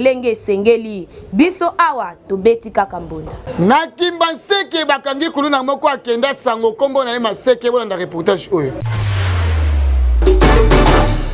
Lolenge esengeli, biso awa tobeti kaka mbonda. Na Kimbanseke bakangi kuluna moko akenda sango kombo na ye Maseke. Bolanda reportage oyo.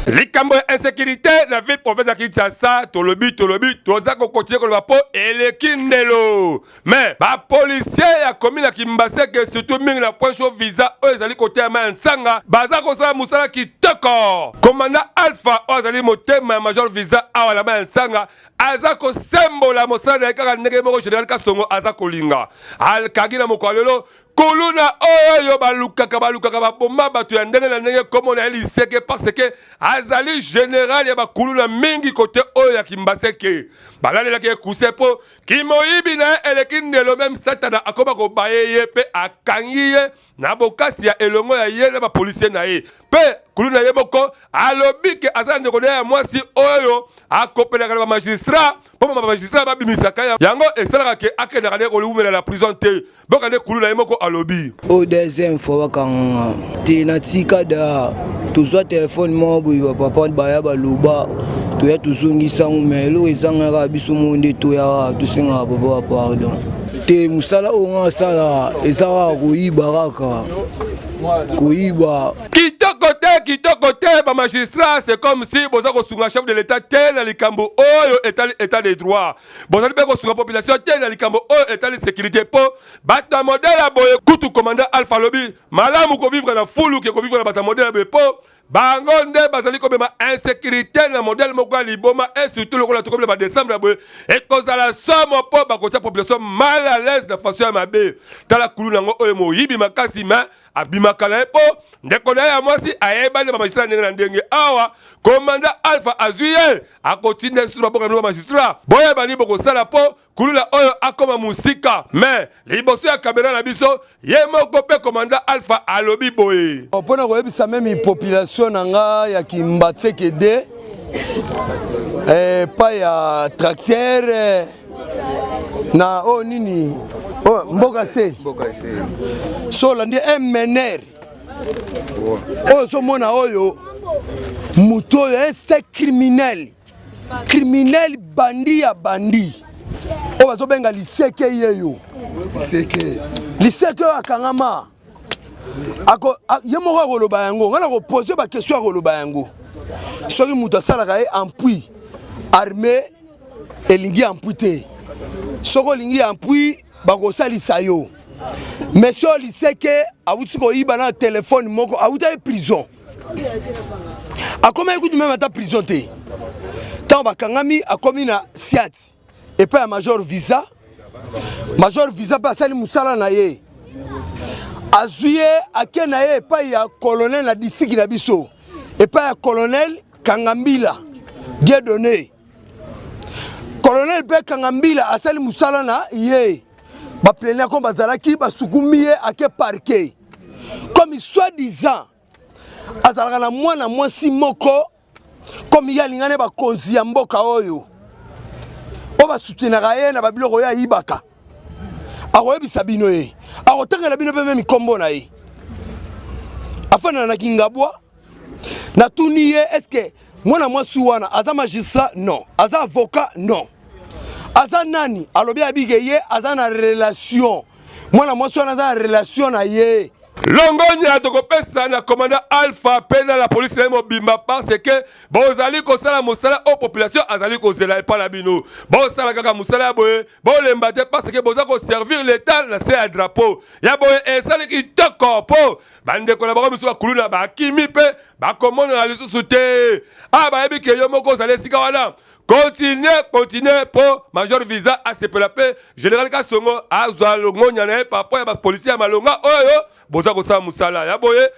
Likambo ya insécurité na ville province ya Kinshasa, tolobi tolobi, toza kokontinue koloba mpo eleki ndelo. Mais bapolisier ya commune ya Kimbaseke, surtout mingi na point chaud visa oyo ezali koteyama ya Nsanga, baza kosala mosala kitoko. Komanda Alpha oyo azali motema ya major visa awa na ya Nsanga aza kosembola mosala na ye kaka ndenge moko général Kasongo aza kolinga. Akangi na mokolo lelo kuluna oyo balukaka balukaka, baboma bato ya ndenge na ndenge, kombo na ye Liseke, parce que azali général ya bakuluna mingi kote oyo ya Kimbaseke. Balalelaki ekuse mpo kimoyibi na ye eleki ndelo, même Satana akoma kobaye ye mpe akangi ye na bokasi ya elongo ya ye na bapolisier na ye. Mpe kuluna ye moko alobi ke aza na ndeko na ye ya mwasi oyo akopelaka na bamagistrat mpo bamagistrat babimisaka yango, esalaka ke akendaka nde kowumela na prison te. Boka nde kuluna ye moko alobi. Oyo deuxième fois bakanganga te. Natika da tozwa telefone moko boye, bapapa baya baloba toya tozongisango, mais eloko ezangaka biso moko nde toyaka tosengaka papa bapardon te. Mosala oyo nga asala eza kaka koyiba, kaka koyiba. Kitoko te, kitoko te. Bamagistrat, c'est comme si boza kosunga chef de l'État te na likambo oyo etali état de droit, bozali mpe kosunga population te na likambo oyo etali sécurité, mpo bato ya modèle ya boye kutu, commandant Alpha alobi malamu kovivre na fulu ke kovivre na bato ya modèle ya boye, mpo bango nde bazali komema insécurité na modèle moko ya liboma. Et surtout lokola tokomi na badécembre ya boye, ekozala somo mpo bakotia population mal à l'aise na façon ya mabe. Tala kulu nango oyo moyibi makasi, mais abimaka na ye mpo ndeko na ye ya mwasi ayebani bamagistrat ndenge na ndenge. Awa commandant Alpha azwi ye, akotinda lisusu baboka bino bamagistrat, boyebani bokosala mpo kulula oyo akoma mosika. Mais liboso ya kamera na biso, ye moko mpe commandant Alpha alobi boye. Mpona koyebisa même population na nga ya Kimbanseke de epai ya tracteur na oyo nini oyo mboka se so olandi mnr oyo ozomona oyo moto oyo este criminel, criminel, bandit ya bandit oyo bazobenga Liseke, yeyo Liseke oyo akangama. Ye moko akoloba yango, ngai na kopose baquestion, akoloba yango. Soki moto asalaka ye appui, armée elingi appui te. Soki olingi appui, bakosalisa yo. Mais so Liseke awuti koyiba na telefone moko, awutaki prison, akomaki kutu même ata prison te. Ntango bakangami, akomi na siat epai ya major visa. Major visa mpe asali mosala na ye, azwi ye, ake na ye epai ya colonel na district na biso, epai ya colonel Kangambila Dieudonné. Colonel mpe Kangambila asali mosala na ye, baplaignant ko bazalaki, basukumi ye, ake parquet. Comme soi-disant azalaka na mwana mwasi moko, comme ye alingani bakonzi ya mboka oyo oyo basoutenaka ye na babiloko oyo ayibaka, akoyebisa bino ye, akotangela bino mpe même nkombo na ye. Afandana na Kingabwa. Natuni ye: est-ce mwana mwasi wana aza magistrat? Non. Aza avocat? Non. Aza nani? Alobi abike ye aza na relation, mwana mwasi wana aza na relation na ye. Longonya tokopesa na commandant Alpha mpe na la polisi na ye mobimba, parce que bozali kosala mosala oyo population azali kozela epai na bino. Bosala kaka mosala ya boye, bolemba te, parce que boza koservir l'État na se ya drapeau ya boye. Esali kitoko mpo bandeko na bango misu bakuluna bakimi mpe bakomonana lisusu te. Awa bayebi ke yo moko ozali esika wana. Continue, continue, mpo major visa asepela mpe général Kasongo azwa longonya na ye par rapport ya bapolisier ya malonga oyo boza kosala mosala ya boye.